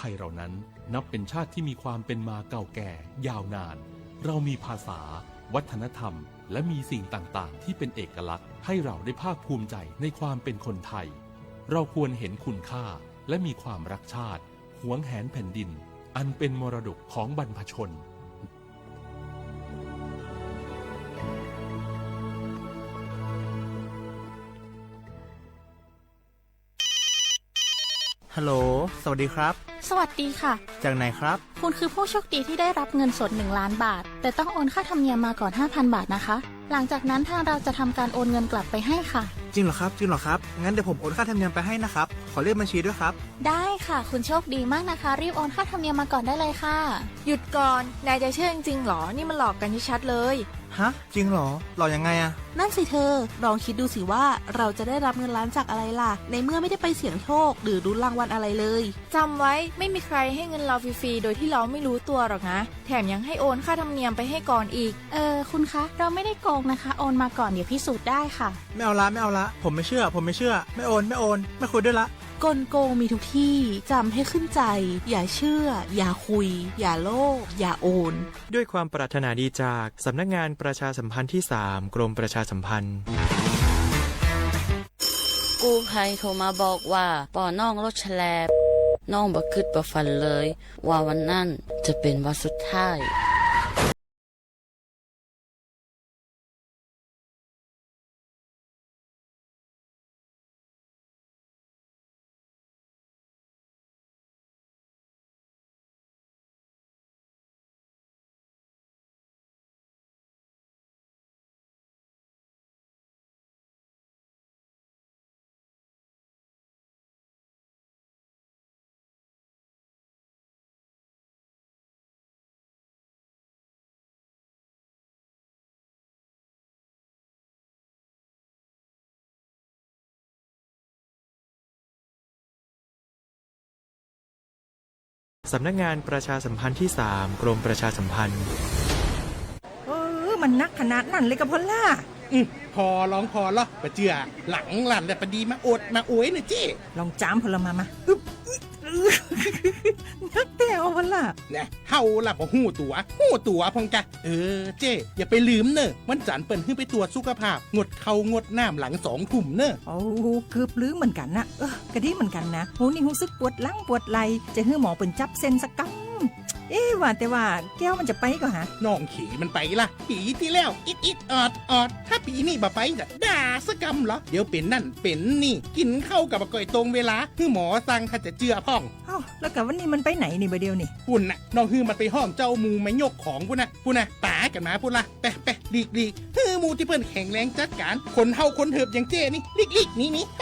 ไทยเรานั้นนับเป็นชาติที่มีความเป็นมาเก่าแก่ยาวนาน เรามีภาษา วัฒนธรรม และมีสิ่งต่างๆ ที่เป็นเอกลักษณ์ให้เราได้ภาคภูมิใจในความเป็นคนไทย เราควรเห็นคุณค่าและมีความรักชาติ หวงแหนแผ่นดิน อันเป็นมรดกของบรรพชน ฮัลโหล สวัสดีครับ สวัสดีค่ะ จากไหนครับ คุณคือผู้โชคดีที่ได้รับเงินสดหนึ่งล้านบาท แต่ต้องโอนค่าธรรมเนียมมาก่อนห้าพันบาทนะคะ หลังจากนั้นทางเราจะทำการโอนเงินกลับไปให้ค่ะ จริงเหรอครับ จริงเหรอครับ งั้นเดี๋ยวผมโอนค่าธรรมเนียมไปให้นะครับ ขอเลขบัญชีด้วยครับ ได้ค่ะ คุณโชคดีมากนะคะ รีบโอนค่าธรรมเนียมมาก่อนได้เลยค่ะ หยุดก่อน นายจะเชื่อจริงๆหรอ นี่มันหลอกกันชัดๆเลย ฮะ จริงเหรอ หลอกยังไงอะ นั่นสิเธอ ลองคิดดูสิว่าเราจะได้รับเงินล้านจากอะไรล่ะ ในเมื่อไม่ได้ไปเสี่ยงโชคหรือลุ้นรางวัลอะไรเลย จำไว้ ไม่มีใครให้เงินเราฟรีๆโดยที่เราไม่รู้ตัวหรอกนะ แถมยังให้โอนค่าธรรมเนียมไปให้ก่อนอีก เออ คุณคะ เราไม่ได้โกงนะคะ โอนมาก่อน เดี๋ยวพิสูจน์ได้ค่ะ ไม่เอาละ ไม่เอาละ ผมไม่เชื่อ ผมไม่เชื่อ ไม่โอน ไม่โอน ไม่คุยด้วยละ กลโกงมีทุกที่ จำให้ขึ้นใจ อย่าเชื่อ อย่าคุย อย่าโลภ อย่าโอน ด้วยความปรารถนาดีจากสำนักงานประชาสัมพันธ์ที่สาม กรมประชาสัมพันธ์ กู้ภัยโทรมาบอกว่า ปอน้องรถแฉลบ น้องบ่คิดบ่ฝันเลย ว่าวันนั้นจะเป็นวันสุดท้าย สำนักงานประชาสัมพันธ์ที่สาม กรมประชาสัมพันธ์ เออ มันนักขนาดนั้นเลยกะพอลล่า อืม พอลองพอลอ ปะเจือ หลังหลั่นแต่ปะดีมาโอดมาโอยเน่อเจ้ ลองจามพอลล่ามา มา อึ๊บ นักแต้วพอลล่า นะ เฮาล่ะบ่ฮู้ตั๋ว ฮู้ตั๋วพ่องกะ เออ เจ้ อย่าไปลืมเน่อ วันจันทร์เปิ้นหื้อไปตรวจสุขภาพ งดข้าวงดน้ำหลังสองทุ่มเน่อ โอ้ เกือบลืมเหมือนกั๋นนะ เออ กะดีเหมือนกั๋นนะ ฮู้นี่ฮู้สึกปวดหลังปวดไหล่ จะหื้อหมอเปิ้นจับเส้นสักกำ เอ๊ะ ว่าแต่ว่าแก้วมันจะไปก่อฮะ น้องเขยมันไปละ ปี๋ตี้แล้ว อิดอิดออดออด ถ้าปี๋นี่บ่ไปจะด่าสักกำเหรอ เดี๋ยวเป๋นนั่นเป๋นนี่ กิ๋นข้าวกะบ่ก่อยตรงเวลา หื้อหมอสั่งถ้าจะเจื้อพ่อง เอ้า แล้วกะวันนี้มันไปไหนนี่บ่าเดี่ยวนี่ ปุ้นน่ะ น้องหื้อมันไปห้องเจ้าหมู่มายกของปุ้นน่ะ ปุ้นน่ะ ต๋ากั๋นมาปุ้นละ ไป ไป หลีก หลีก หื้อหมู่ตี้เปิ้นแข็งแรงจัดก๋าน คนเฒ่าคนเถิบอย่างเจ้นี่ หลีก หลีก หนี หนี ไป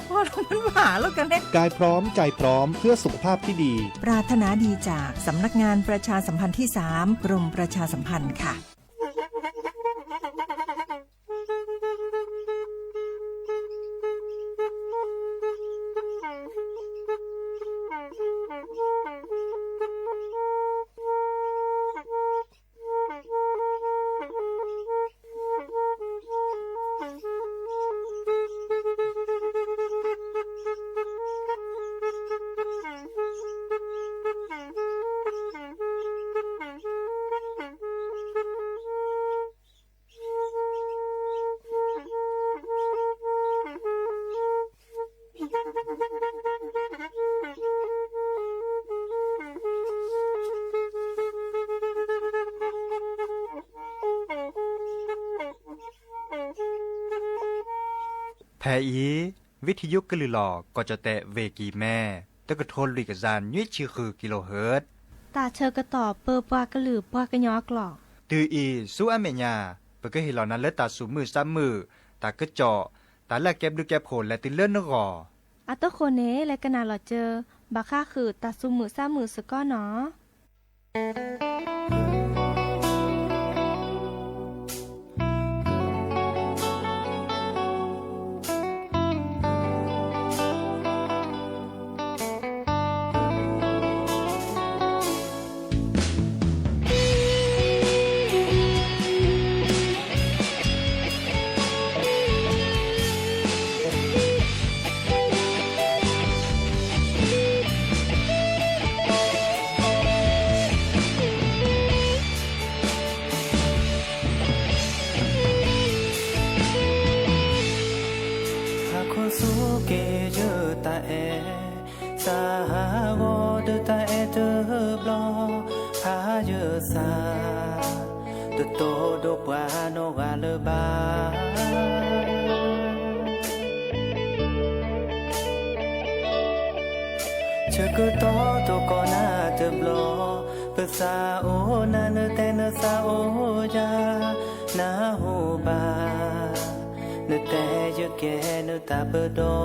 พอลล่ามันว่าแล้วกะแน่ กายพร้อม ใจพร้อม เพื่อสุขภาพที่ดี ปรารถนาดีจากสำนักงานประชาสัมพันธ์ที่สาม กรมประชาสัมพันธ์ค่ะဖဲအံၤ ဝံထယုကလုာ်လီၤ ကီၢ်ကၠီၣ်တဲၣ် ဝ့ၢ်ကံၢ်မဲ တကထိလွံၢ်ကယၤနွံဆံဃု ကံလိဟၢၣ် တၢ်ဆၢကတီၢ်ပၢပှၤကလုာ်ပှၤကညီအကျိာ် တုၤအံၤဆူအမဲာ်ညါ ပကဟ့ၣ်လီၤနၤလၢတၢ်သူၣ်မုာ်သးမုာ် တၢ်ကစီၣ် တၢ်လၢအကဲဘျုးကဲဖှိၣ်လဲၤတုၤလၢနဂီၢ် အတဃိန့ၣ် လဲၤကနၣ်လီၤစၢၤ ဘၣ်ဃးဃုာ်တၢ်သူၣ်မုာ်သးမုာ်စ့ၢ်ကီးနီၤ. တၢ်တတိၤဒိၣ်ပှၤနီၢ်ဂၤလၢၤဘၣ်. ဆၢကတီၢ်တကီၢ်နၤတဘျီ, ပသးအိၣ်နၤ နတဲနသးအိၣ်ယၤ, နၢ်ဟူဘၣ်, နတဲယကဲနတၢ်ပဒီ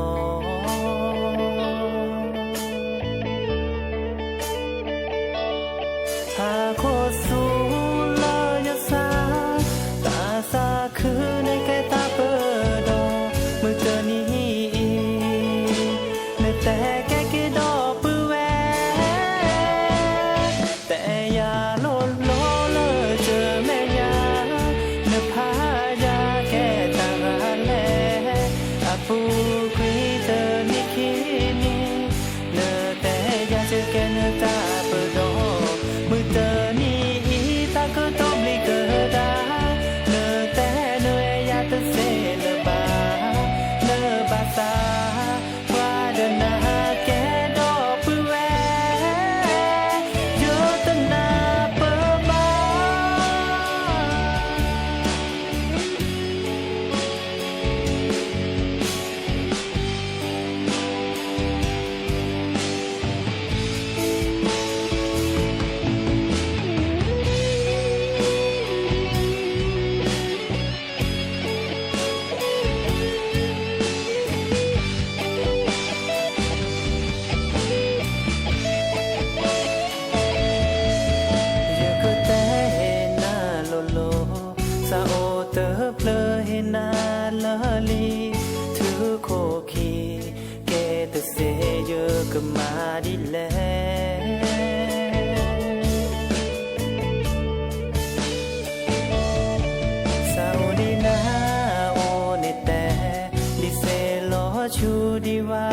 ဟါခိၣ်ဆူလၢယသး, တၢ်သးခုန့ၣ်ကဲတၢ်ပဒီ, မုၢ်တနံၤအံၤ, နတဲကဲက့ၤဒီပုၢ်ဝဲၢ်, တဲယၤလိၤလိၤလၢတမဲာ်ညါ, နဖးယၤကဲတၢ်ဂၤလဲၣ်, အပူၤကွံာ်တနံၣ်ခံနံၣ် နတဲယၤယကဲနတၢ်ပဒီ, မုၢ်တနံၤအံၤ တၢ်ကတိၤဘျံးကဒါ, နတဲနအဲၣ်ယၤတသ့လၢၤဘၣ်, နဘၣ်သး, ပှၤဒီးနၤကဲဒီပုၢ်ဝဲၢ်, ယတနၢ်ပၢၢ်ဘၣ်. ယကတဲဟ့ၣ်နၤလိၤလိၤ, သးအိၣ်တဖျၢၣ်ဟ့ၣ်နၤလၢာ်လံ, ထုးခိၣ်ခံ, ကဲတသ့ယကမၤဒ်လဲၣ်. သးအိၣ်ဒံးနၤအိၣ်န့ၣ်တဲ, ဒ်သ့ၣ်လီၤဆူဒံးဝါ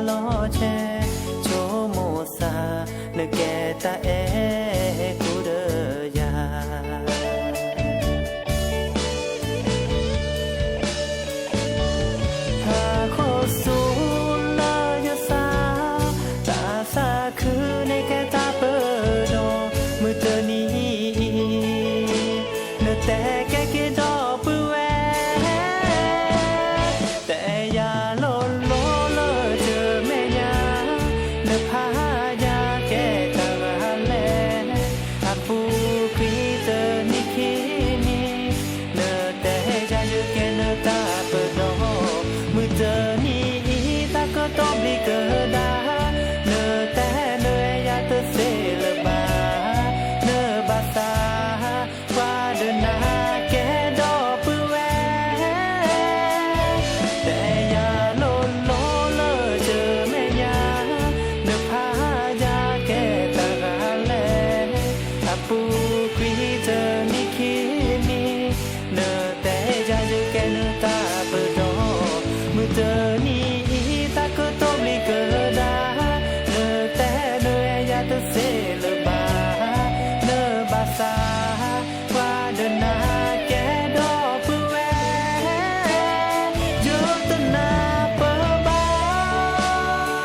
လီၤဆဲး, ဆိကမိၣ်သး, နကဲတၢ်အဲၣ်ကူဒီးယၤ ဟါခိၣ်ဆူလၢယသး, တၢ်သးခုန့ၣ်ကဲတၢ်ပဒီ, မုၢ်တနံၤအံၤ, နတဲကဲက့ၤဒီပုၢ်ဝဲၢ်, တဲယၤလိၤလိၤလၢတမဲာ်ညါ, နဖးယၤကဲတၢ်ဂၤလဲၣ်, အပူၤကွံာ်တနံၣ်ခံနံၣ် နတဲယၤယကဲနတၢ်ပဒီ, မုၢ်တနံၤအံၤ တၢ်ကတိၤဘျံးကဒါ, နတဲနအဲၣ်ယၤတသ့လၢၤဘၣ်, နဘၣ်သး, ပှၤဒီးနၤကဲဒီပုၢ်ဝဲၢ်, တဲယၤလိၤလိၤလၢတမဲာ်ညါ, နဖးယၤကဲတၢ်ဂၤလဲၣ်, အပူၤကွံာ်တနံၣ်ခံနံၣ် နတဲယၤယကဲနတၢ်ပဒီ, မုၢ်တနံၤအံၤ တၢ်ကတိၤဘျံးကဒါ, နတဲနအဲၣ်ယၤတသ့လၢၤဘၣ်, နဘၣ်သး, ပှၤဒီးနၤကဲဒီပုၢ်ဝဲၢ်, ယတနၢ်ပၢၢ်ဘၣ်.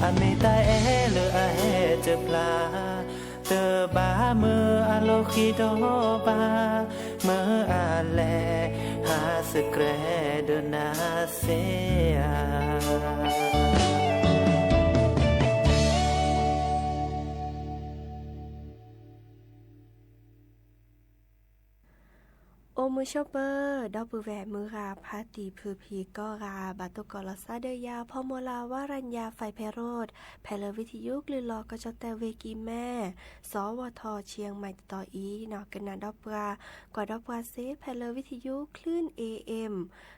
အမ့ၢ်တၢ်အဲၣ်လၢအဟဲတဖျါ, တဘၣ်မၢအလီၢ်ဃံဒီးဘၣ်, မၢအလဲၤ ဟးစကြဲးဒီးနၤသ့ဧါ. အိၣ်မုာ်ဆိးပၢၤ ဒီပုၢ်ဝဲၢ်မုၢ်ဂၤဖါတံၢ်ဖုဖံးကိးဂၤ ဘၣ်သကိးလီၤသးဒီးယၤ ဖီမီၤလၤ ဝါရညါ ဖဲးဖဲးရိး ဖဲလၢဝံထယုကလုၢ်လီၤကီၢ်ကၠီၣ်တဲၣ်ဝ့ၢ်ကံၢ်မဲ စီၤဝီၤထီၣ် ဆံၣ်ယဲၢ်မံးတတီၤအံၤ ကနၣ်ဒီးပှၤ ကွၢ်ဒီးပှၤစ့ ဖဲလၢဝံထယု คลื่น เอ เอ็ม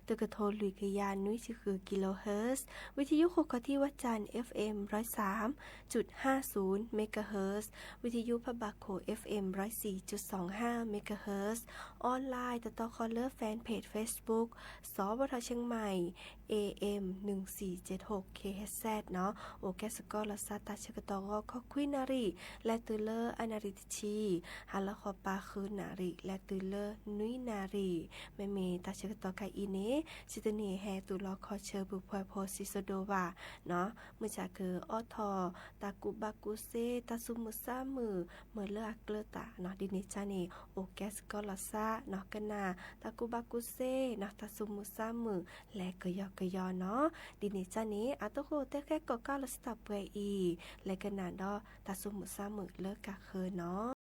တကထိလွံၢ်ကယၤနွံဆံဃု kilohertz, ဝံထယုဃိာ်ခီၣ်ထံးဝဲၢ်စၣ် FM ร้อยสามจุดห้าศูนย์ megahertz, ဝံထယုဖးဘၣ်ခိၣ် FM ร้อยสี่จุดสองห้า megahertz, online တၢ်ကစီၣ်ကဘၣ်တၢ်ကစီၣ်တတီၤဃီလၢ Fan Page Facebook စီၤဘီထီၣ် Chiang Mai AM နုၢ်ဆံယဲၢ်ဟိၣ် KHZ နီၤ, အိၣ်ကဲစ့ၢ်ကီးလီၤစှၤတၢ်ဆၢကတီၢ်ဂီၤခီခွံနၣ်ရံၣ် လဲၤတုၤလၢအနၣ်ရံၣ်တဆံ, ဟါလီၤဃီပၤဃုနၣ်ရံၣ် လဲၤတုၤလၢနွံနၣ်ရံၣ်, မ့မ့ၢ်တၢ်ဆၢကတီၢ်ခဲအံၤန့ၣ် စံးတန့ၢ်ဟဲတုၤလီၤခီဆၢပူၤဖှဲဖိစံးစိဒိၣ်ဘၣ်နီၤ, မုၢ်ဆါကအိးထီၣ်တၢ်ကူၣ်ဘၣ်ကူၣ်သ့ တၢ်သူၣ်မုာ်သးမုာ် မ့ၢ်လၢအကျၢၤသးနီၤ, ဒ်န့ၣ်ကန့ၣ် အိၣ်ကဲစ့ၢ်ကီးလီၤစှၤနီၤ, ကနၣ်တၢ်ကူၣ်ဘၣ်ကူၣ်သ့နီၤ, တၢ်သူၣ်မုာ်သးမုာ် လဲၤကယီကယီနီၤ, ဒ်န့ၣ်ကန့ၣ် အသကိးတဲဃဲကိးကးလီၤစ့ၢ်တၢ်ပှဲၤအံၤ လဲၤကနၣ်ဒီးတၢ်သူၣ်မုာ်သးမုာ်လၢကဃၢၤနီၤ.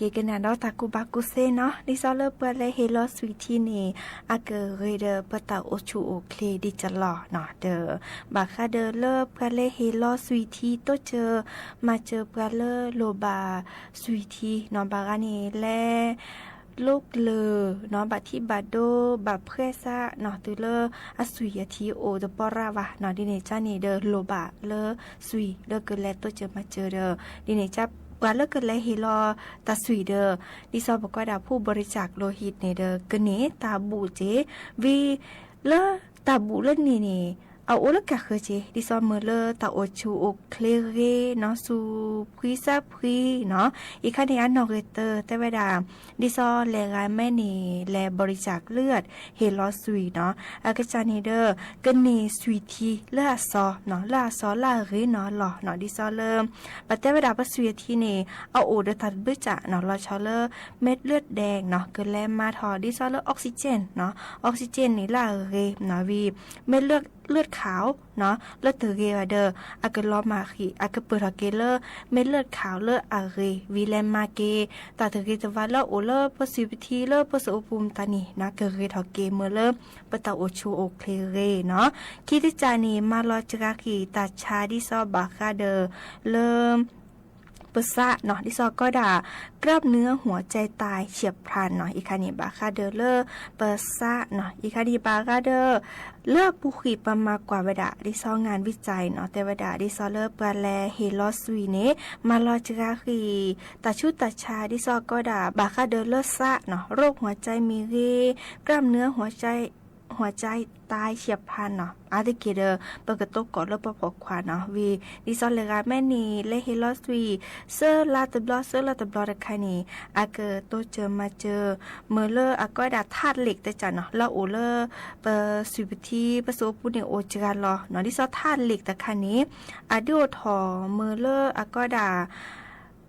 က့ၤကနၣ်ဒီးတၢ်ကူၣ်ဘၣ်ကူၣ်သ့နီၤ, ဒ်သိးလၢပှၤလဲၤဟ့ၣ်လီၤသွံၣ်ထံန့ၣ် အကဂ့ၤဒီးပတၢ်အိၣ်ဆူၣ်အိၣ်ချ့ဒ်ကလီၤနီၤ, ဒီးဘၣ်ဃးဒီးလၢပှၤလဲၤဟ့ၣ်လီၤသွံၣ်ထံ တိစၢၤမၤစၢၤပှၤလၢလိၣ်ဘၣ်သွံၣ်ထံနီၤ, ဘၣ်ဃးန့ၣ်လဲၤ လိကျၢၤနီၤ, ဘၣ်ထံၣ်ဘၣ်ဒိ ဘၣ်ဖှဲးစးနီၤ, တုၤလၢအသွံၣ်အထံအိၣ်တပီၢ်ရၣ်ဘၣ်နီၤ, ဒ်န့ၣ်ကါန့ၣ်ဒီးလိၣ်ဘၣ်လၢသွံၣ်လၢကလဲၤတိစၢၤမၤစၢၤဒီး ဒ်န့ၣ်ကါ ပှၤလၢကလဲၤဟ့ၣ်လီၤတၢ်သွံၣ်ဒီး ဒ်သိးပကွၢ်ဒၣ် ผู้บริจาคโลหิตန့ၣ်ဒီး ကန့ၢ်တၢ်ဘူၣ်က့ၤ ဝံၤလၢတၢ်ဘူၣ်လၢန့ၣ်န့ၣ် အအိၣ်လၢကၢ်ဃၢၤက့ၤ ဒ်သိးမုာ်လၢတၢ်အိၣ်ဆူၣ်အိၣ်ချ့ဂ့ၤနီၤ, ဆူၣ်ဖှံစၢ်ဖှံနီၤ, အံၤခါန့ၣ်အနီၣ်ဂ့ၤတၢ် တဲဝဲဒၣ် ဒ်သိးလဲၤဂၤမဲာ်န့ၣ် လဲၤ บริจาคเลือด ဟ့ၣ်လီၤသွံၣ်နီၤ, အကစၢ်န့ၣ်ဒီး ကန့ၢ်သွံၣ်ထံလၢအစီၤနီၤ, လၢအစီၤလၢအဂ့ၤနီၤလီၤနီၤ, ဒ်သိးလၢ ပတဲဝဲဒၣ်ပသွံၣ်အထံန့ၣ် အအိၣ်ဒီးတၢ်တဘျုးကၣ်နီၤ, လီၤဆီလၢ เม็ดเลือดแดงနီၤ, ကလဲၤမၤထီၣ်ဒ်သိးလၢ ออกซิเจนနီၤ, ออกซิเจนန့ၣ်လၢအဂ့ၤနီၤ, ဝံၤ เม็ดเลือด เลือดขาวနီၤ, လၢတဂ့ၤဘၣ်ဒီး အကလီၤမၢ်ဃံး အကပၢၢ်ထီၣ်က့ၤလၢ เม็ดเลือดขาวလၢအဂ့ၤ, ဝံၤလဲၤမၤက့ၤ တၢ်တဂ့ၤတဝါလၢအအိၣ်လၢပသွံၣ်ပထံလၢပစိၤအပူၤမတၤန့ၣ်နီၤ, ကဂ့ၤထီၣ်က့ၤမုာ်လၢ ပတၢ်အိၣ်ဆူၣ်အိၣ်ချ့ဂ့ၤနီၤ, ခံတကၢ်န့ၣ် မၤလီၤစှၤဃံးတၢ်ဆါဒ်သိးဘၣ်ဃးဒီးလၢ ပစးနီၤ, ဒ်သိးကီးဒၣ် กล้ามเนื้อหัวใจตายเฉียบพลันနီၤ, အံၤခါန့ၣ် ဘၣ်ဃးဒီးလၢပစးနီၤ, အံၤခါန့ၣ် ဘၣ်ဃးဒီး လၢအပူၤကွံာ်ပမၤကွၢ်ဝဲဒၣ် ဒ်သိး งานวิจัยနီၤ, တဲဝဲဒၣ် ဒ်သိးလၢပှၤလဲၤဟ့ၣ်လီၤသွံၣ်န့ၣ် မၤလီၤစှၤဃံး တၢ်ဆူးတၢ်ဆါ ဒ်သိးကီးဒၣ် ဘၣ်ဃးဒီးလၢစးနီၤ, โรคหัวใจမ့ၢ်ဂ့ၤ, กล้ามเนื้อหัวใจ หัวใจตายเฉียบพลันနီၤ, အါတက့ၢ်ဒီး ပကတိၤကိးလၢပှၤပိာ်ခွါနီၤ, ဝံၤ ဒ်သိးလဲၤဂၤမဲာ်န့ၣ် လဲၤဟ့ၣ်လီၤသွံၣ် သၢလါတဘျီ သၢလါတဘျီတခါန့ၣ် အကတိစၢၤမၤစၢၤ မုာ်လၢအကီးဒၣ် ธาตุเหล็กတကၢ်နီၤ, လၢအအိၣ်လၢ ပသွံၣ်ပထံ ပစိၤအပူၤန့ၣ်အိၣ်စှၤလီၤနီၤ, ဒ်သိး ธาตุเหล็กတခါန့ၣ် အဒုးအိၣ်ထီၣ်မုာ်လၢအကီးဒၣ်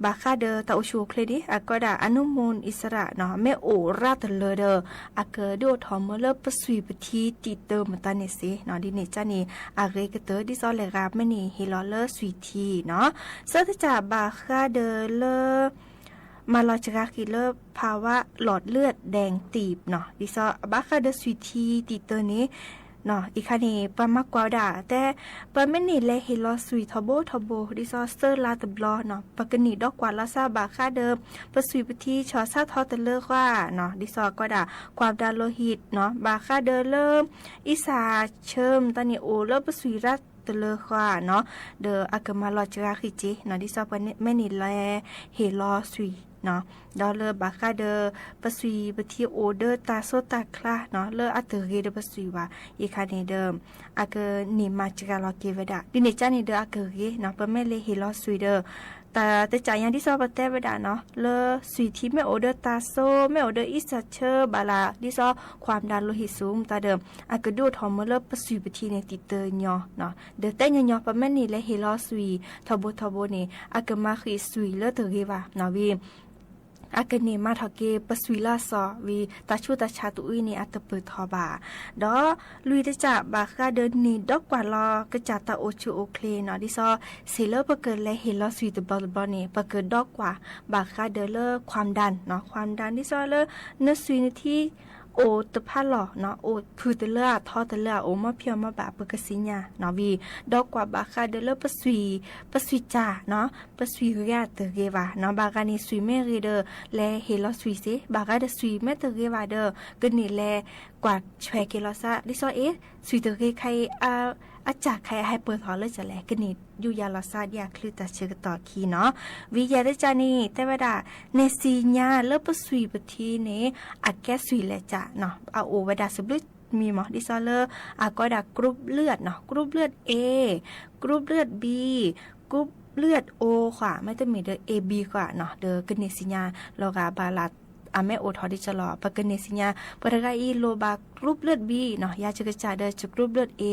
ဘၣ်ဃးဒီးတၢ်အိၣ်ဆူၣ်အိၣ်ချ့န့ၣ် အကီးဒၣ် อนุมูลอิสระနီၤ, မ့ၢ်အိၣ်ရၤတလၢဒီး အကဒုးအိၣ်ထီၣ်မုာ်လၢပသွံၣ်ပထံတံာ်တၢ်မတၤန့ၣ်စ့ၢ်နီၤ, ဒ်န့ၣ်ကါန့ၣ် အဂ့ၤကတၢၢ် ဒ်သိးလဲၤဂၤမဲာ်န့ၣ် ဟ့ၣ်လီၤလၢသွံၣ်ထံနီၤ, သၢတကၢ်ဘၣ်ဃးဒီးလၢ မၤလီၤစှၤဃံးလၢ ภาวะหลอดเลือดแดงตีบနီၤ, ဒ်သိးဘၣ်ဃးဒီးသွံၣ်ထံတံာ်တၢ်န့ၣ် အံၤခါန့ၣ် ပှၤမၤကွၢ်ဝဲဒၣ် တဲ ပမ့ၢ်န့ၢ်လဲၤဟ့ၣ်လီၤသွံၣ်ထီဘိထီဘိ ဒ်သိးသၢလါတဘျီနီၤ, ပကန့ၢ်ဒီးကွၢ်လီၤစးဘၣ်ဃးဒီး ပသွံၣ်ပထံဆီၣ်ဆါထီတလၢဃီနီၤ, ဒ်သိးကီးဒၣ် ความดันโลหิตနီၤ, ဘၣ်ဃးဒီးလၢ အံစၢ်ဆၢမတၤန့ၣ် အိၣ်လၢပသွံၣ်ရၤတလၢဃီနီၤ, ဒီးအကမၤလီၤစှၤဃံးစ့ၢ်နီၤ, ဒ်သိးပမ့ၢ်န့ၢ်လဲၤဟ့ၣ်လီၤသွံၣ် ဒီးလၢဘၣ်ဃးဒီး ပသွံၣ်ပထံအိၣ်ဒီးတၢ်စိတၢ်ချါနီၤ, လၢအတဂ့ၤဒီးပသွံၣ်ဘၣ် အံၤခါန့ၣ်ဒီး အကန့ၢ်မၤစှၤလီၤက့ၤဝဲဒၣ် ဒ်န့ၣ်ကါန့ၣ်ဒီးအကဂ့ၤနီၤ, ပမ့ၢ်လဲၤဟ့ၣ်လီၤသွံၣ်ဒီး တၢ်တကၢ်ညါဒ်သိးပတဲဝဲဒၣ်နီၤ, လၢသွံၣ်ထံမ့ၢ်အိၣ်ဒီးတၢ်စိ မ့ၢ်အိၣ်ဒီးအံစၢ်ဆၢဘၣ်လၢ ဒ်သိး ความดันโลหิตสูงမတၤဒီး အကဒုးအိၣ်ထီၣ်မုာ်လၢပသွံၣ်ပထံန့ၣ်တံာ်တၢ်ညီနီၤ, ဒီးတဲညီညီ ပမ့ၢ်န့ၢ်လဲၤဟ့ၣ်လီၤသွံၣ်ထီဘိထီဘိန့ၣ် အကမၤဃံးသွံၣ်လၢတဂ့ၤဘၣ်နီၤ, ဝံၤ အကန့ၢ်မၤထီၣ်က့ၤပသွံၣ်လၢအစီၤ ဝံၤတၢ်ဆူးတၢ်ဆါတအံၤန့ၣ် အတပၢၢ်ထီၣ်ဘၣ်, ဒီးလွံၢ်တကၢ်ဘၣ်ဃးဒီးန့ၢ်ဒီးကွၢ်လီၤ ကစၢ်တၢ်အိၣ်ဆူၣ်အိၣ်ချ့နီၤ, ဒ်သိး စ့ၢ်လၢပကလဲၤဟ့ၣ်လီၤသွံၣ်တဘျီတဘျီန့ၣ် ပကဒီးကွၢ် ဘၣ်ဃးဒီးလၢ ความดันနီၤ, ความดันဒ်သိးလၢ နသွံၣ်နထံ အိၣ်တဖးလီၢ်နီၤ, အိၣ်ဖုၣ်တလၢအထီတလၢအအိၣ် မ့ၢ်ဖံးအီၣ်မ့ၢ်ဘၣ် ပကသ့ၣ်ညါနီၤ, ဝံၤ ဒီးကွၢ်ဘၣ်ဃးဒီးလၢပသွံၣ် ပသွံၣ်ကၢ်နီၤ, ပသွံၣ်ဂ့ၤအတဂ့ၤဘၣ်နီၤ, ဘၣ်ဃးန့ၣ်သွံၣ်မ့ၢ်ဂ့ၤဒီး လဲၤဟ့ၣ်လီၤသွံၣ်စ့ၢ်, ဘၣ်ဃးဒီးသွံၣ်မ့ၢ်တဂ့ၤဘၣ်ဒီး ကန့ၢ်လဲၤကွၢ်ဆွဲးက့ၤလီၤသး ဒ်သိးအ့ၣ် သွံၣ်တဂ့ၤခါအံၤ အကၢ်ခါအံၤ အဟဲပၢၢ်ထီၣ်လၢကလဲၣ်, ကန့ၢ်ယူးယီၣ်လီၤသးဒ်အချုးတၢ်ဆၢကတီၢ်အခံနီၤ, ဝံၤယဲၢ်တကၢ်န့ၣ် တဲဝဲဒၣ် နဲၣ်စံၣ်ညါလၢပသွံၣ်ပထံန့ၣ် အကဲသွံၣ်လဲၣ်ကၢ်နီၤ, အအိၣ်ဝဲဒၣ်စဘျုးမံၤမး ဒ်သိးလၢ အကိးဝဲဒၣ် group လၢၢ်နီၤ, group လၢၢ် A, group လၢၢ် B, group လၢၢ် O ဃီ မ့တမ့ၢ်ဒီး A B ဃီနီၤ, ဒီးကန့ၢ်စံၣ်ညါလီၤဂာ်ဘၣ်လၢ အမ့ၢ်အိၣ်ထီၣ်ဒ်ကၠီလီၤ, ပကန့ၢ်စံၣ်ညါ ပှၤတဂၤအံၤလိၣ်ဘၣ် group ဘျၢၣ် B နီၤ, ယၤယကစၢ်ဒီးယ group ဘျၢၣ် A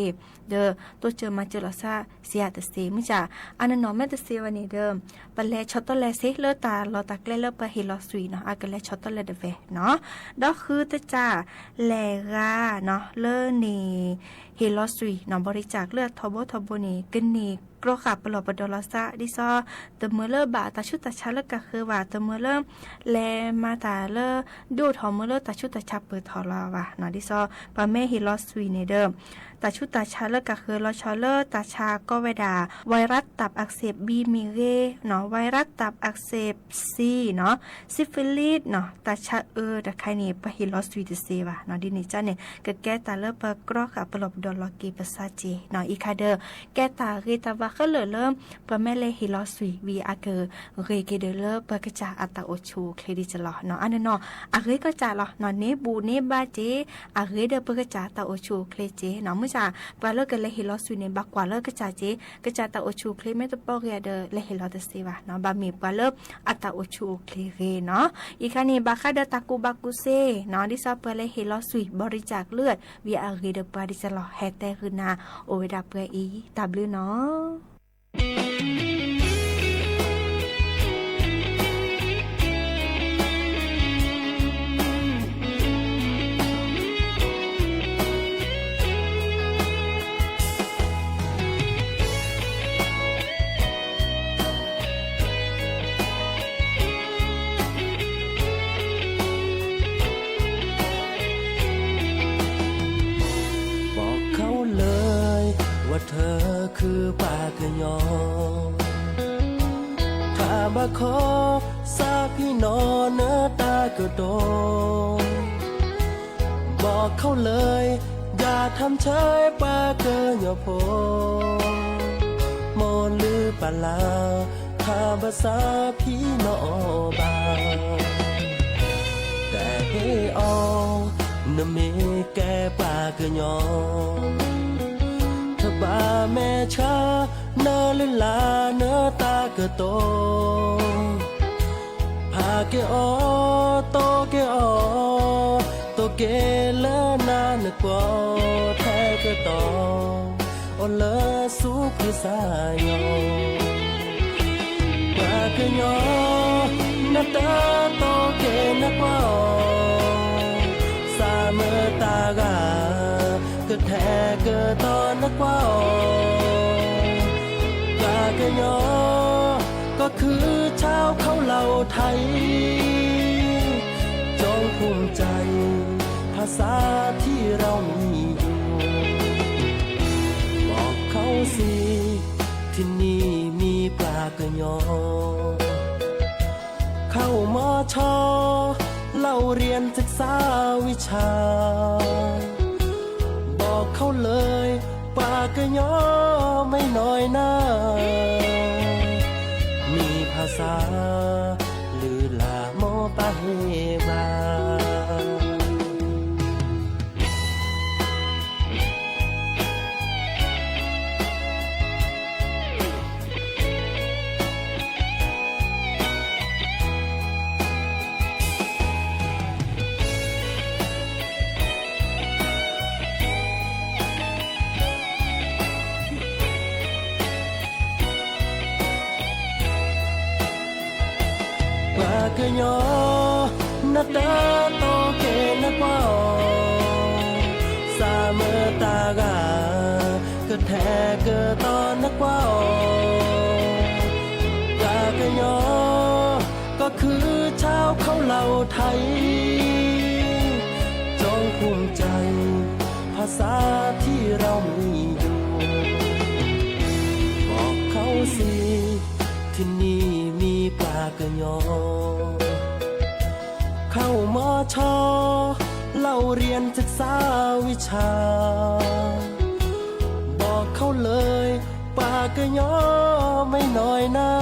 ဒီး တိစၢၤမၤစၢၤလီၤသးစ့ယၤတသ့, မုၢ်ဆါ အါနနီၤမ့ၢ်တသ့ဝဲန့ၣ်ဒီး ပလဲၤဆီတလဲစ့လၢတၢ်လီၢ်တၢ်ကျဲလၢပဟ့ၣ်လီၤသွံၣ်နီၤ, အကလဲၤဆီတလဲတဝဲနီၤ, ဒီးဃုသကၢ် လဲၤဂၤနီၤ လၢန့ၣ် ဟ့ၣ်လီၤသွံၣ်နီၤ, ဘီရံစၢ်ကလုၢ်အထီဘိထီဘိန့ၣ် ကန့ၢ်ကြီဃာ်ပလီၢ်ပဒီလီၤသး ဒ်သိး တမၢလၢဘၣ်တၢ်ဆူးတၢ်ဆါလၢကဃၢၤဘၣ်, တမၢလၢ လဲၤမၤတၢ်လၢ ဒိၣ်ထီၣ်မၢလၢတၢ်ဆူးတၢ်ဆါပၢၢ်ထီၣ်လီၤဘၣ်နီၤ, ဒ်သိး ပှၤမ့ၢ်ဟ့ၣ်လီၤသွံၣ်န့ၣ်ဒီး တၢ်ဆူးတၢ်ဆါလၢကဃၢၤလီၤဆီလၢတၢ်ဆါကီဝဲဒၣ် ဝဲရးတပ်ၣ်အက်စ့ပ် B မ့ၢ်ဂ့ၤနီၤ, ဝဲရးတပ်ၣ်အက်စ့ပ် C နီၤ, စံးဖံလံးနီၤ, တၢ်ဆါအၢတခါန့ၣ် ပှၤဟ့ၣ်လီၤသွံၣ်တသ့ဘၣ်နီၤ, ဒ်န့ၣ်ကန့ၣ် ကကဲတၢ်လၢပကြီဃာ်ပလီၢ်ပဒီလီၤက့ၤပသးစ့နီၤ, အံၤခါဒီး ကဲတၢ်ဂ့ၤတၢ်ဘၣ်ခဲလၢာ်လၢ ပှၤမ့ၢ်လဲၤဟ့ၣ်လီၤသွံၣ်ဝံၤအကဂ့ၤက့ၤဒီးလၢပကစၢ်အတၢ်အိၣ်ဆူၣ်အိၣ်ချ့ဒ်ကလီၤနီၤ, အါနနီၤ အဂ့ၤကစၢ်လီၤနီၤ, န့ၢ်ဘူၣ်န့ၢ်ဘါစ့ အဂ့ၤဒီးပကစၢ်တၢ်အိၣ်ဆူၣ်အိၣ်ချ့စ့နီၤ, မုၢ်ဆါ ပှၤလၢကလဲၤဟ့ၣ်လီၤသွံၣ်န့ၣ် ဘၣ်ကွၢ်လၢကစၢ်စ့, ကစၢ်တၢ်အိၣ်ဆူၣ်အိၣ်ချ့မ့ၢ်တပီၢ်ဂ့ၤဒီး လဲၤဟ့ၣ်လီၤတသ့ဘၣ်နီၤ, ဘၣ်မ့ၢ်ပှၤလၢအတၢ်အိၣ်ဆူၣ်အိၣ်ချ့ဂ့ၤနီၤ, အံၤခါန့ၣ် ဘၣ်ဃးဒီးတၢ်ကူၣ်ဘၣ်ကူၣ်သ့နီၤ, ဒ်သိးပှၤလဲၤဟ့ၣ်လီၤသွံၣ် ဘီရံစၢ်ကလုၢ် ဝံၤအဂ့ၤဒီးပှၤဒ်ကလီၤ, ဟဲတဲဂုာ်နၤ အိၣ်ဝဲဒၣ်ပှဲၤအံၤ တၢ်ဘျုးနီၤ. ဘီခီလၢ ဝဲထၢခုပှၤကညီ ထါဘၣ်ခီ စးဖံးနီၣ်နတၢ်ကတိၤ, ဘီခီလၢ ယၤထၢမ်ဆၢပှၤကညီဖိ, မိၢ်လုၢ်ပၢ်လၢ် ထါဘၣ်စးဖံးနီၣ်အီၤဘၣ် တဟ့ၣ်အီၤ နမ့ၢ်ကဲပှၤကညီ, ထဘၣ်မဲာ်ဆှး နလုၢ်လၢ်နတၢ်ကတိၤ, ဖးက့ၤအီၤ တိၢ်က့ၤအီၤ, တိၢ်က့ၤလၢနၤနကွီၢ် ထဲကတီၢ် အိၣ်လၢဆူခရံာ်စၢ်ယွၤ ပှၤကညီ နတၢ်တိၢ်က့ၤနကွၢ်အီၤ, စးမၢတၢ်ဂၤ ကထဲကတီၢ်နကွၢ်အီၤ, ပှၤကညီ ကီၢ်ခုၣ်ဆၣ်ခီလီၤအိၣ်ထါအံၤ จงภูมิใจ ภาษาที่เรามีอยู่ บอกเขาสิ ที่นี่มีปลาเกยอ เข้ามช เล่าเรียนศึกษาวิชา บอกเขาเลย ปลาเกยอไม่น้อยหน้า มีภาษา ลือหลาหมอปาเฮวา ပှၤကညီ နတၢ်တိၢ်က့ၤနကွၢ်အီၤ, စးမၢတၢ်ဂၤ ကထဲကတီၢ်နကွၢ်အီၤ, ပှၤကညီ ကီၢ်ခုၣ်ဆၣ်ခီလီၤအိၣ်ထါအံၤ จงภูมิใจ ภาษาที่เรามีอยู่ บอกเขาสิ ที่นี่มีปลาเกยอ เข้ามช เล่าเรียนศึกษาวิชา บอกเขาเลย ปลาเกยอไม่น้อยหน้า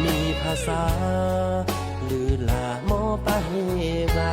มีภาษา ลือหลาหมอปาเฮวา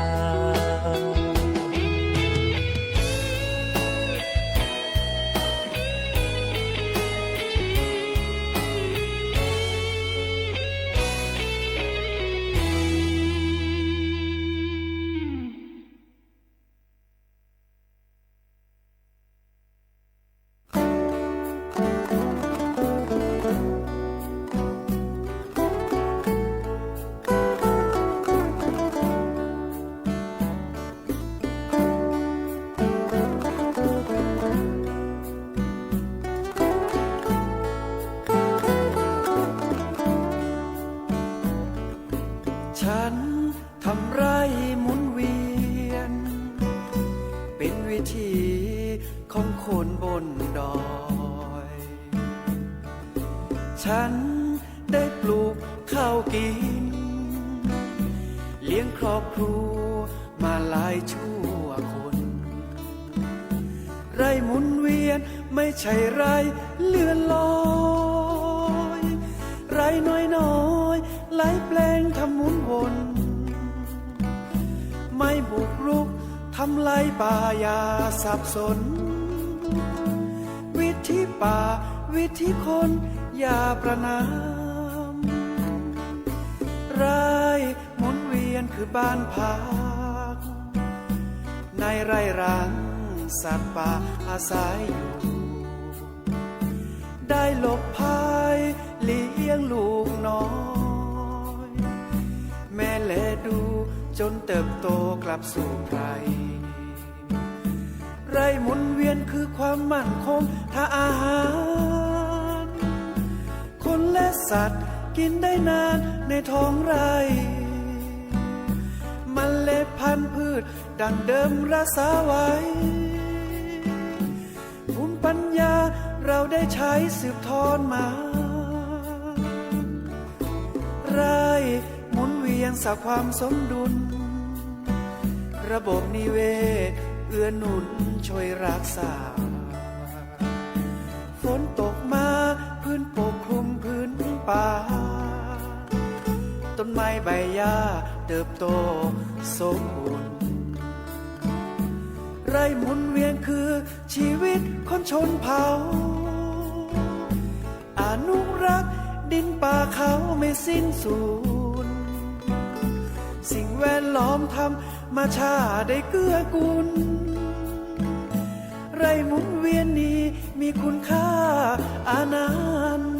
ฉันทำไร่หมุนเวียน เป็นวิถีของคนบนดอย ฉันได้ปลูกข้าวกิน เลี้ยงครอบครัวมาหลายชั่วคน ไร่หมุนเวียนไม่ใช่ไร่เลื่อนลอย ไร่น้อยๆ หลายแปลงทำหมุนวน ไม่บุกรุกทำลายป่าอย่าสับสน วิถีป่า วิถีคนอย่าประณาม ไร่หมุนเวียนคือบ้านพัก ในไร่ร้างสัตว์ป่าอาศัยอยู่ ได้หลบภัยเลี้ยงลูกน้อย แม่แลดูจนเติบโตกลับสู่ไพร ไร่หมุนเวียนคือความมั่นคงทางอาหาร คนและสัตว์กินได้นานในท้องไร่ เมล็ดพันธุ์พืชดั้งเดิมรักษาไว้ ภูมิปัญญาเราได้ใช้สืบทอดมา ไร่หมุนเวียนสร้างความสมดุล ระบบนิเวศเอื้อหนุนช่วยรักษา ฝนตกมาพื้นปกคลุมพื้นป่า ต้นไม้ใบหญ้าเติบโตสมบูรณ์ ไร่หมุนเวียนคือชีวิตคนชนเผ่า อนุรักษ์ดินป่าเขาไม่สิ้นสูญ สิ่งแวดล้อมธรรมชาติได้เกื้อกูล ไร่หมุนเวียนนี้มีคุณค่าอนันต์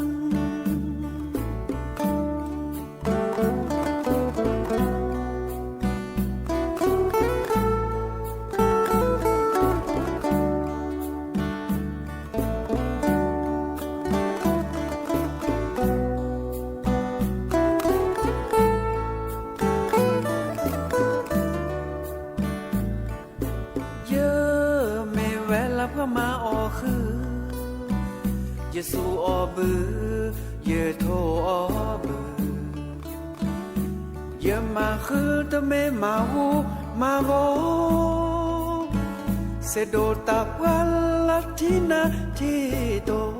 ယမ့ၢ်ဝဲလၢပှၤမၤအီၣ်ဃုာ်, ယစူးအီၣ်ဘု, ယထိၣ်အီၣ်ဘု, ယမၤဃုာ်တမ့ၢ်မၤဟူမၤဂီၤ, စဲဒိးတၢ်ပှၢ်လၢထံနၢ်ထံတိၢ်,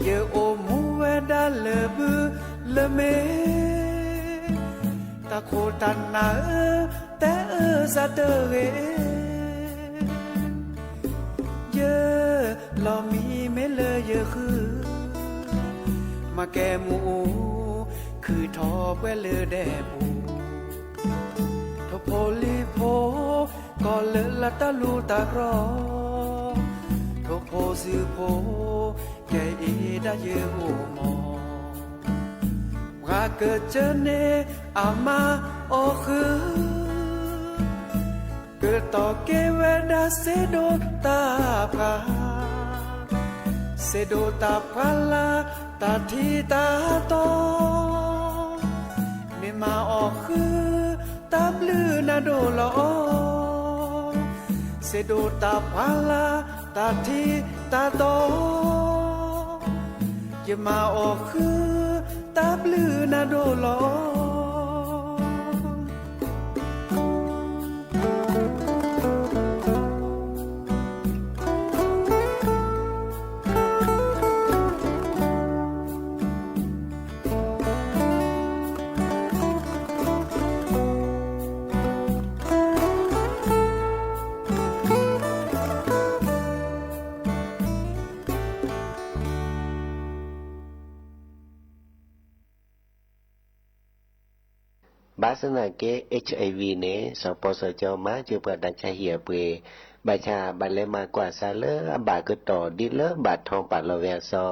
ယအိၣ်မူဝဲဒၣ်လၢဘုလၢမ့ၢ်, တၢ်ခိၣ်တၢ်နၢ်ဧၢ, တဲအၢစးတဂ့ၤ, ယလီၤမံမ့ၢ်လၢယဃု, မၤကဲမူးအူ, ခုၣ်ထီၣ်ပှဲၤလၢဒဲပူၤ, ထိၣ်ဖိလံၤဖိ, ကီၢ်လၢလၢတၢ်လူၢ်တၢ်ကြီ, ထိၣ်ဖိစုဖိ, ကဲအံၤဒၣ်ယအိၣ်မီၤ, ပှၤကစၢၢ်န့ၣ်အမၤအီၣ်ဃုာ်, ကတီၢ်ကဲဝဲဒၣ်စဲဒိးတၢ်ပှၢ်, စဲဒိးတၢ်ပှၢ်လၢတၢ်ထံၣ်တၢ်တီ, မ့ၢ်မၤအီၣ်ဃုာ်တၢ်ဘျုးနၤဒိၣ်လီၤ, စဲဒိးတၢ်ပှၢ်လၢတၢ်ထံၣ်တၢ်တီ, ယမၤအီၣ်ဃုာ်တၢ်ဘျုးနၤဒိၣ်လီၤ. ဘၣ်ဆၣ်သနာ်က့ HIV န့ၣ် စီၤပီစီၤကၠီမၤစၢၤပှၤတၢ်ဆါဟံၣ်အပှ့ၤ, ဘၣ်ဆၣ်ဘၣ်လဲၤမၤကွၢ်စးလၢအဘၣ်ကတီၢ်ဒ်လၢဘၣ်ထီပာ်လီၤဝဲအစီ,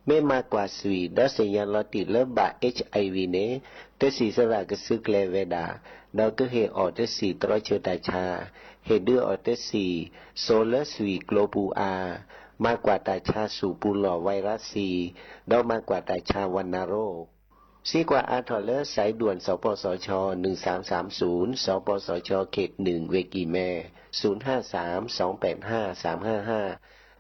မ့ၢ်မၤကွၢ်ဆှံ ဒီးသ့ၣ်ညါလီၤတံၢ်လၢဘၣ် HIV န့ၣ်, တဆံးစသးကစုကျဲဝဲဒၣ်, ဒီးကဟ့ၣ်အီၤတဆံးတြီဆၢတၢ်ဆါ, ဟ့ၣ်ဒုးအီၤတဆံးစိလၢဆှံကျိပူၤအါ, မၤကွၢ်တၢ်ဆါဆူၣ်ပူၤလီၢ် ဝဲရၣ်စံ, ဒီးမၤကွၢ်တၢ်ဆါဝဏ္ဏโรค စ့ကွၢ်အါထီၣ်လၢ สายด่วน สปสช หนึ่งสามสามศูนย์ สปสช เขตหนึ่ง เวกีแม ศูนย์ห้าสาม สองแปดห้า สามห้าห้า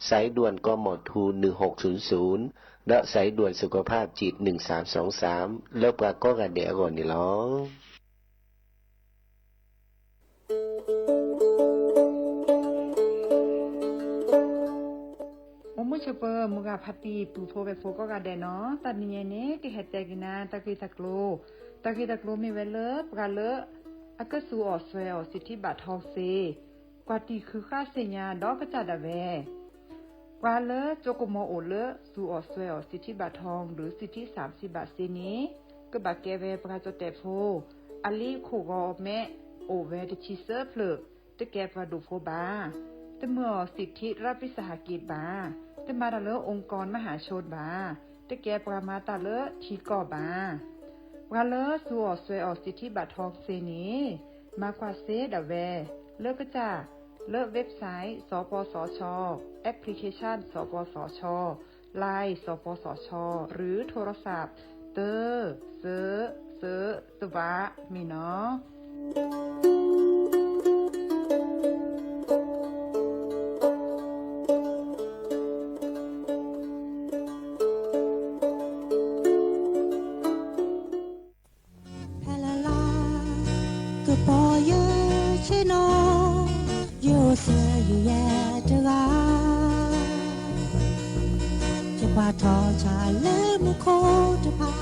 สายด่วน กมธ หนึ่งหกศูนย์ศูนย์ ဒီး สายด่วนสุขภาพจิต หนึ่งสามสองสาม လၢပှၤကိးဂၤဒဲးအဂီၢ်န့ၣ်လီၤ. အိၣ်မုာ်ဆိးပၢၤ မုၢ်ဂၤဖါတံၢ် ပုၢ်ဖိဝဲၢ်ဖိကိးဂၤဒဲးနီၤ, တနံၤအံၤန့ၣ် ကဟဲတဲက့ၤနၤ တၢ်ဂ့ၢ်တၢ်ကျိၤ, တၢ်ဂ့ၢ်တၢ်ကျိၤမ့ၢ်ဝဲလၢ ပှၤလၢအကသူၣ်အီၣ်စွဲအီၣ် สิทธิบัตรทอง စ့ ကွၢ်တံၢ်ဃုာ်ဃာ်သ့ၣ်ညါဒီးကစၢ်ဒၣ်ဝဲ ပှၤလၢကၠိကမီၤအိၣ်လၢသူၣ်အီၣ်စွဲအီၣ် สิทธิบัตรทอง ဒီး สิทธิสามสิบบาท စ့န့ၣ် ကဘၣ်ကဲဝဲပှၤကၠီၣ်တဲၣ်ဖိ အလံာ်ခိၣ်ဂီၤမဲ အိၣ်ဝဲတဆံသၢဖျၢၣ်, တကဲပှၤဒိၣ်ဖိဘၣ်, တမၤအီၣ် สิทธิรัฐวิสาหกิจ ဘၣ်, တမၤတၢ်လၢ องค์กรมหาชน ဘၣ်, တကဲပှၤမၤတၢ်လၢထံကီၢ်ဘၣ်. ပှၤလၢသူၣ်အီၣ်စွဲအီၣ် สิทธิบัตรทอง စ့န့ၣ် မၤကွၢ်စ့ဒၣ်ဝဲ လၢကစၢ် လၢ website စပစချ, application စပစချ, Line စပစချ, ឬ โทรศัพท์ သၢ သၢ သၢ သၢ မ့ၢ်နီၤ. ဖဲလၢ်လၢ် ကပီၤယဆ့ၣ်နီၤ, ယအိၣ်စၢၤယုၢ်ယဲတဂၤ, ယကွၢ်ထီၣ်ဆၣ်လၢမူခိၣ်တဖၣ်,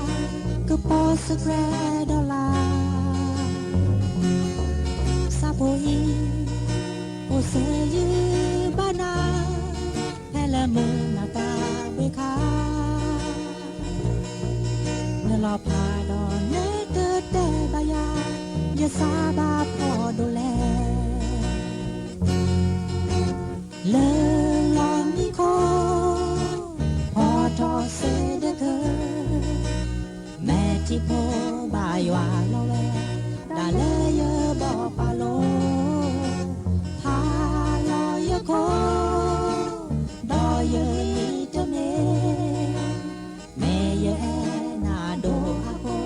ကပီၤစဲးကရဲဒီးလၢ်, ဆၣ်ဖိအံၤ အိၣ်စၢၤယုၢ်ဘၣ်နၤ, ဖဲလၢမုၢ်နၤတၢ်ဘှ့ခါ နလီၤဖးဒီးနကတဲဘၣ်ယၤ, ယစၢ်ဘၣ်ဖှီၣ်ဒိၣ်လဲၣ်. လၢလီၢ်မံခိၣ် ဖီၣ်ထီၣ်စ့ဒၢးကၢၢ်, မဲာ်ထံဖိဘၣ်ယွၤလီၤဝဲ, ဒၣ်လၢယဘီၣ်ပာ်လိၤ, ဟါလီၤယခိၣ်, ဒီးယမံတမ့ၢ် မ့ၢ်ယအဲၣ်နၤဒိၣ်အဃိ,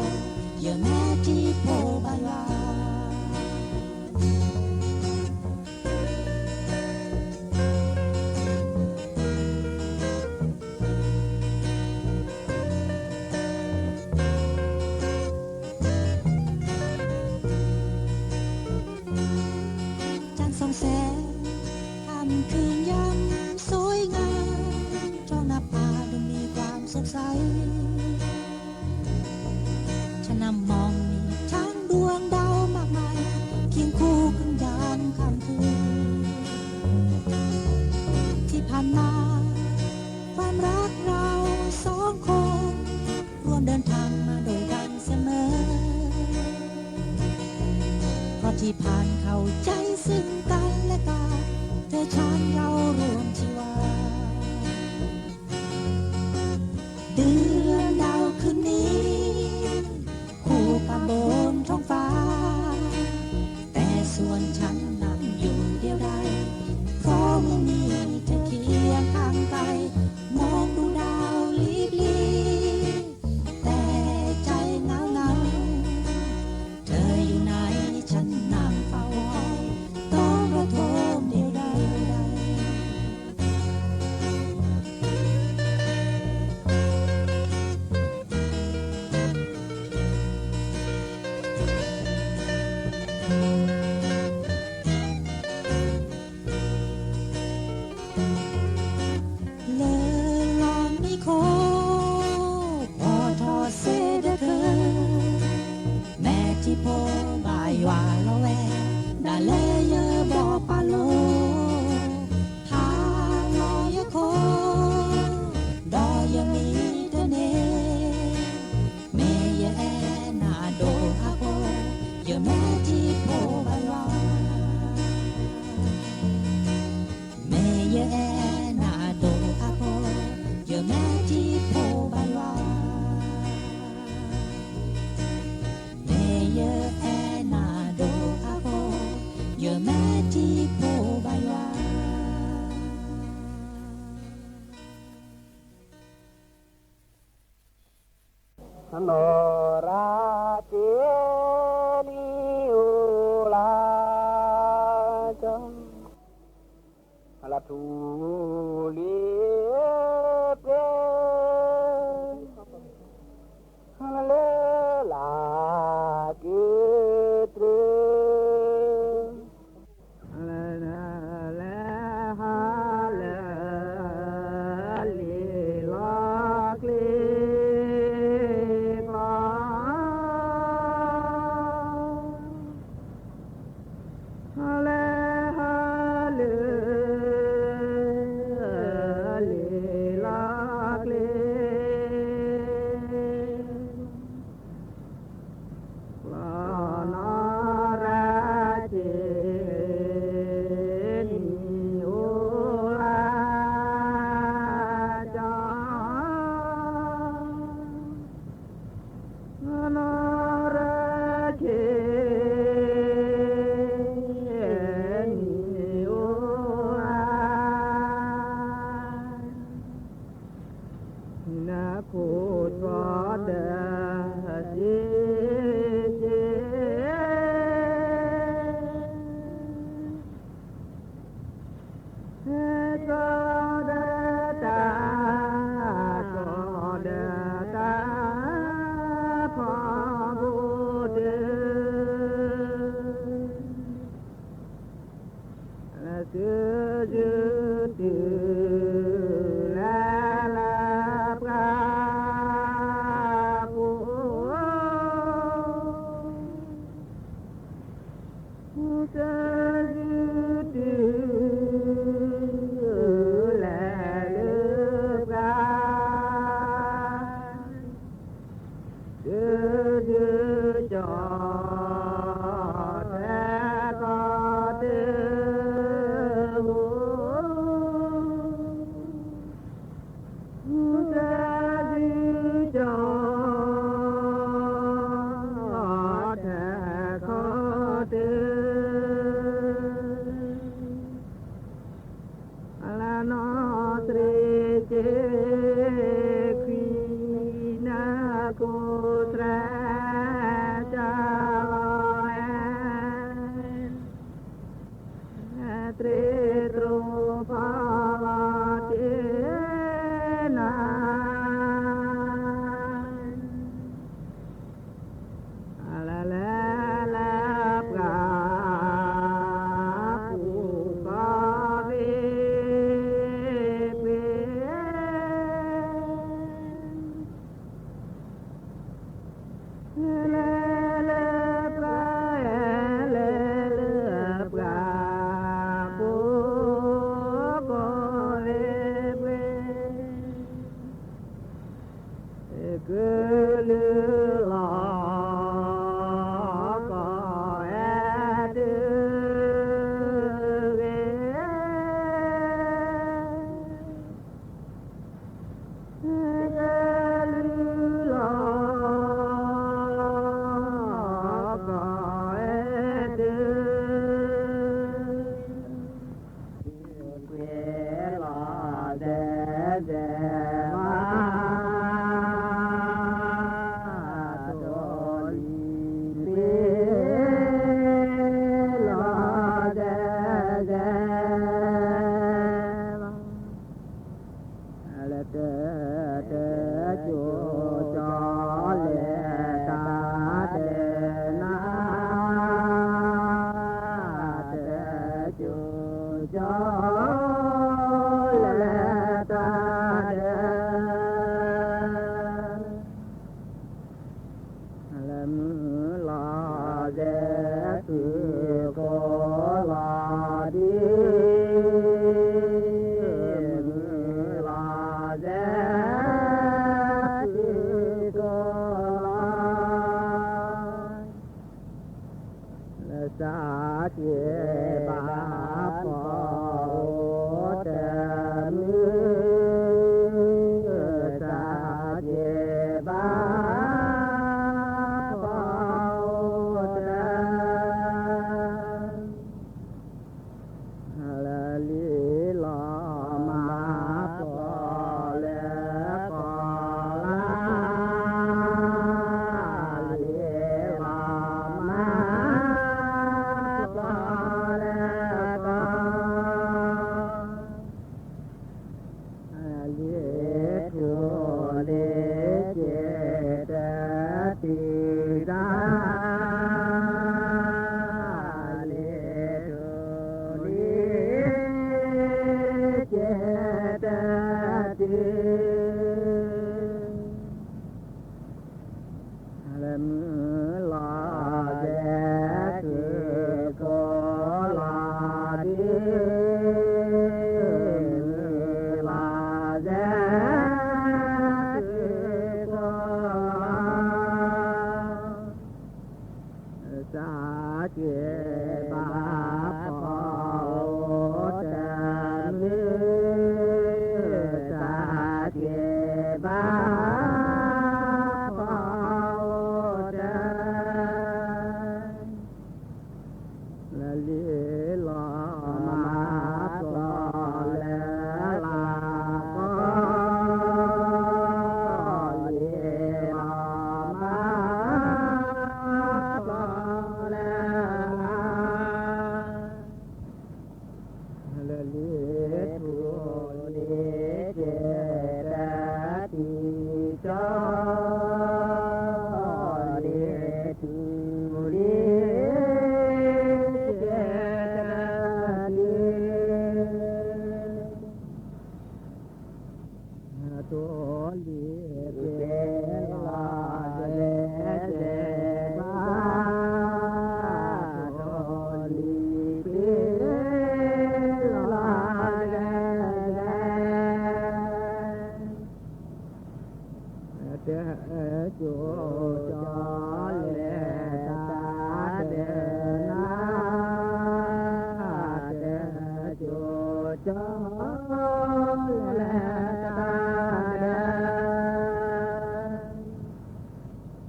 ယမဲာ်ထံဖိဘၣ်ယွၤ. ฉันส่องแสง ค่ำคืนยามสวยงาม ท้องนภาดูมีความสดใส ฉันนั่งมองมีทั้งดวงดาวมากมาย เคียงคู่กันยามค่ำคืน ที่ผ่านมา ความรักเราสองคน ร่วมเดินทางมาด้วยกันเสมอ เพราะที่ผ่านเข้าใจซึ่งกันและกัน เธอฉันเราร่วมชีวา เดือนดาวคืนนี้ คู่กับบนท้องฟ้า แต่ส่วนฉันนั่งอยู่เดียวดาย เพราะไม่มีเธอเคียงข้างกาย มองดูดาวลิบลี แต่ใจเหงาเหงา เธออยู่ไหน ฉันนั่งเฝ้าคอย ต้องระทมเดียวดาย လၢလီၢ်မံခိၣ် ဖီၣ်ထီၣ်စ့ဒၢးကၢၢ်, မဲာ်ထံဖိဘၣ်ယွၤလီၤဝဲ, ဒၣ်လၢယဘီၣ်ပာ်လိၤ, ဟါလီၤယခိၣ်, ဒီးယမံတန့ၢ်, မ့ၢ်ယအဲၣ်နၤဒိၣ်အဃိ, ယမဲာ်ထံဖိဘၣ်ယွၤ မ့ၢ်ယအဲၣ်နၤဒိၣ်အဃိ, ယမဲာ်ထံဖိဘၣ်ယွၤ, မ့ၢ်ယအဲၣ်နၤဒိၣ်အဃိ, ယမဲာ်ထံဖိဘၣ်ယွၤ. Hello. စၢ်က့ၤဘၣ်ပှၤအိၣ်တမုာ်, စၢ်က့ၤဘၣ်ပှၤအိၣ်တ လၢလံလီၤမၤပျီၢ်လၢကီၢ်လၢ်, လံလီၤမၤပျီၢ်လၢကီၢ် လံထူလံစ့တတုၤတၢ်, လံထူလံစ့တတုၤ လၢမုၢ်လီၤစဲးကုကိးလီၤတံၢ်, မုၢ်လီၤစဲးကုကိးလီၤ, စၢ်က့ၤဘၣ်ပှၤအိၣ်တမုာ်, စၢ်က့ၤဘၣ်ပှၤအိၣ်တ လၢလံလီၤမၤပျီၢ်လၢလၤကီၢ်, လံလီၤမၤပျီၢ်လၢလၤ လၢလံထူလံစ့တတုၤကီၢ်, လံထူလံစ့တတုၤ ထူလံပ့ၤလီၤစဲးစဲး, ထူလံပ့ၤလီၤစဲးစဲး, တၢ်ကၠိကၠီလဲၤတၢ်ဒဲးနၤ, တၢ်ကၠိကၠီလဲၤတၢ်ဒဲး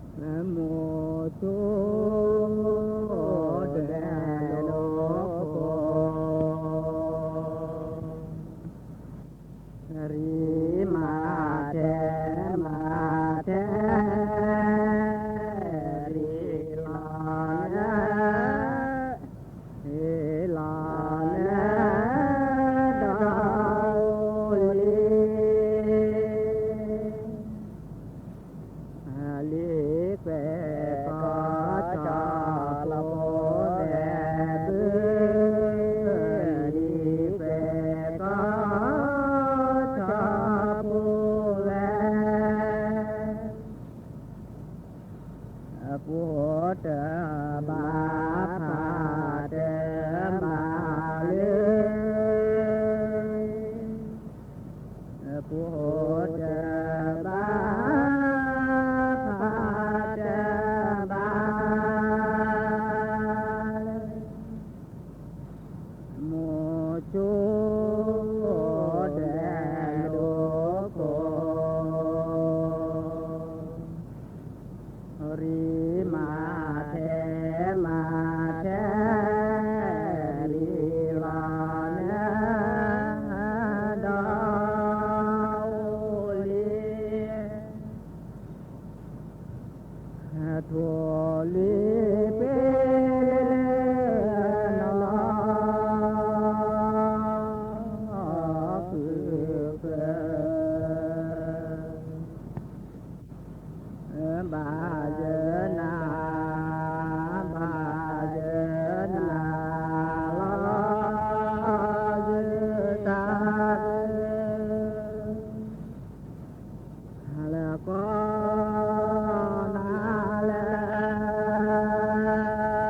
နၤ, မိၢ်ဆိဒဲးဒိၣ်ခိၣ် ရံမၤထဲမၤထဲ, ရံလီၤန, ရံလီၤနဒီးအိၣ်လံ လံကွဲးကီၢ်ကၠီဖိဝဲၢ်ဘု, လံကွဲးကီၢ်ကၠီဖိဝဲၢ်, အဖိတဘၣ်ဖးတဘၣ်လၢ အဖိတဘၣ်ဖးတဘၣ်လၢ မိၢ်ဆိဒဲးဒိၣ်ခိၣ် ရံမၤထဲမၤထဲ, ရံလီၤနဒီးအိၣ်လံ ထိၣ်လွံၢ်ပ့ၤလၢနလီၤ ဃုဃၢၤ ဘၣ်ယၢၤနၤ ဘၣ်ယၢၤနၤ လီၤလီၤယုၢ်တၢ် လၢကီၢ်နၤလၢ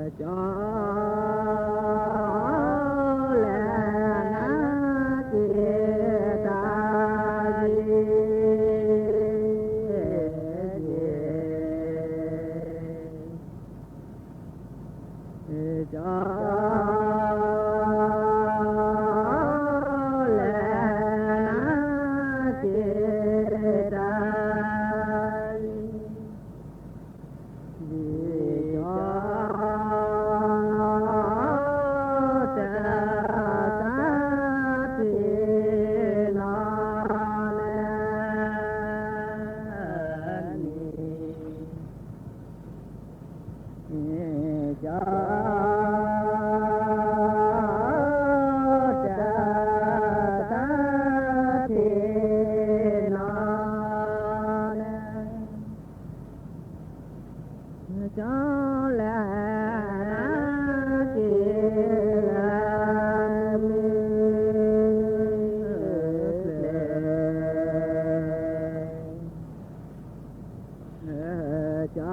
ကၠီ လဲၤနၤက့ၤတၢ်ဂ့ၤ ကၠီ လဲၤနၤက့ၤတၢ်ဂ့ၤ ကၠီ လဲၤ က့ၤ လဲၤ မုၢ် လဲၤ ကၠီ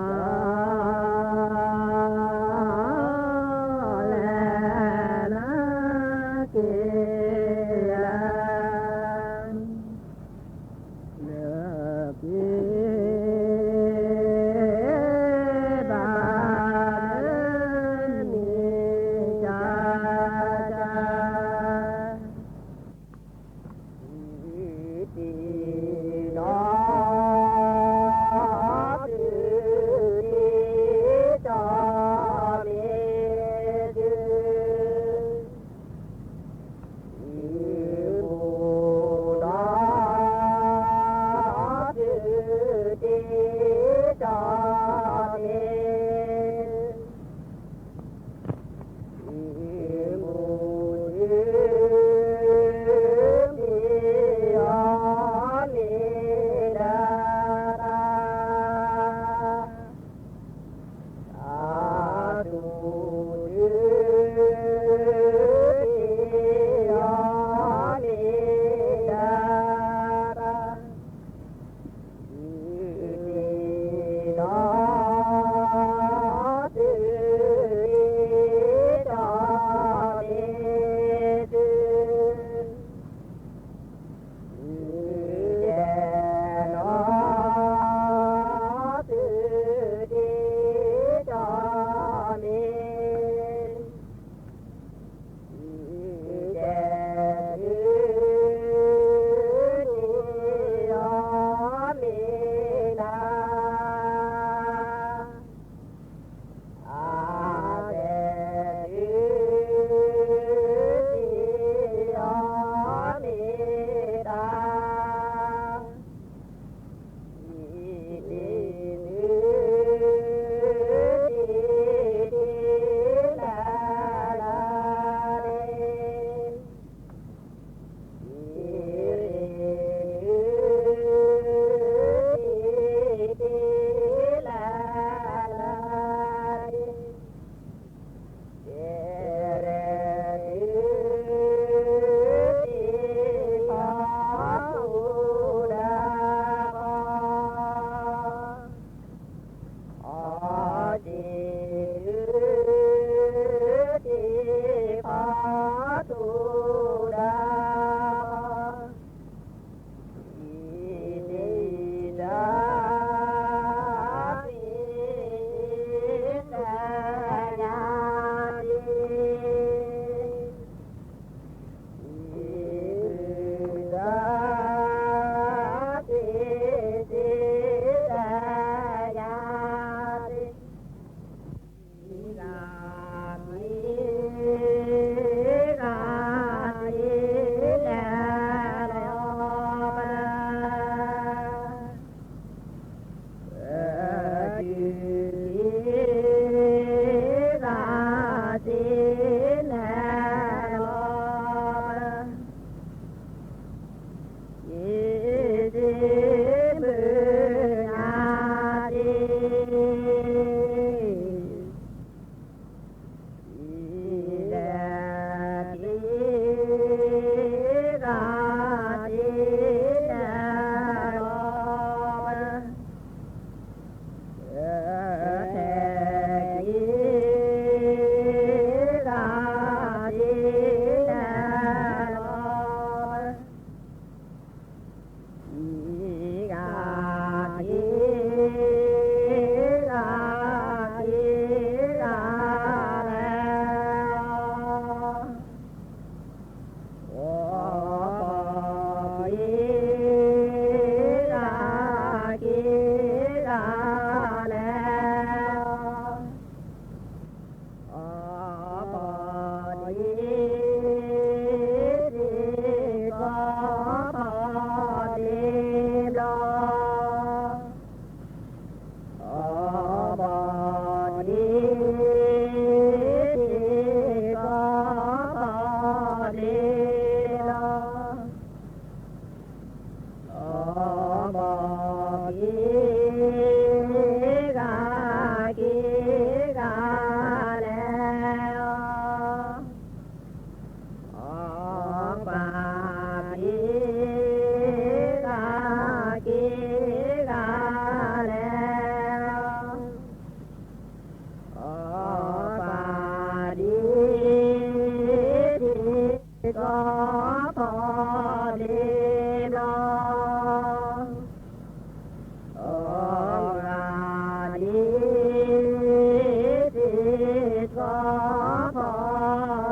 ကီၢ်ဖီလ့လီၤ, ခံဂၤခံဂၤခံဂၤလဲၤလီၤ, ဒီးဒူၣ်ခံဂၤခံဂၤလဲၤလီၤ, ဒီးဒူၣ်အီၤလီၤခူသူၣ်ဘံၣ်နကျါ, လီၤခူသူၣ်ဘံၣ်နကျါ, အဒ့က့ၤကီၢ် ကီၢ်နၤဝဲနီၤ, အဒ့က့ၤကီၢ်နၤဝဲနီၤ, အဖီကျဲမုၢ် ဒီးခီၣ်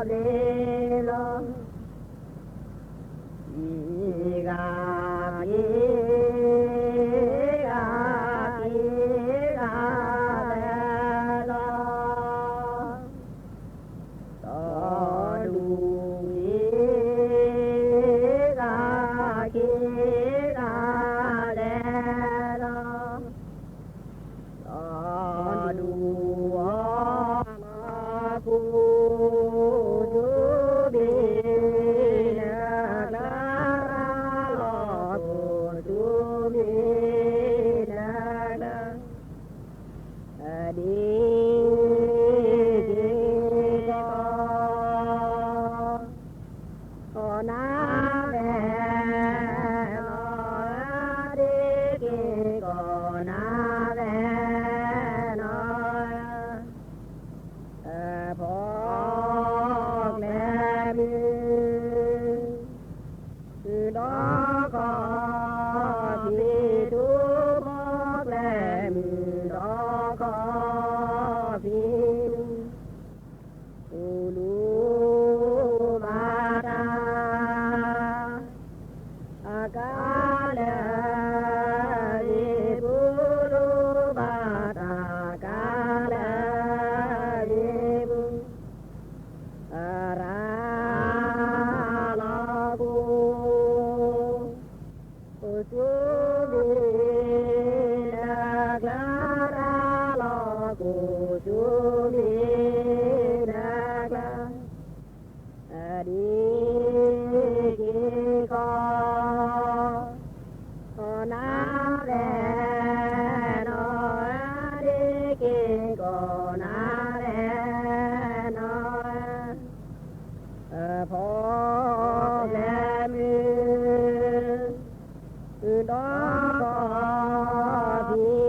ဖံးထူ, ဖီကျဲမုၢ်ဒီးခီၣ်ဖံးထူ, ပူလူဘၣ်တၢ် အကါလၢာ်ဂ့ၤ, ပူလူဘၣ်တၢ်ကါလၢာ်ဂ့ၤပူၤ, အရၤလီၤခူ ခူသူၣ်ဘံၣ်နကျါ, ရၤလီၤခူသူၣ်ဘံၣ်နကျါ, အဒ့က့ၤကီၢ် ကီၢ်နၤဝဲနီၤ, အဒ့က့ၤကီၢ်နၤဝဲနီၤ, အဖီကျဲမုၢ် ဒီးခီၣ်ဖံး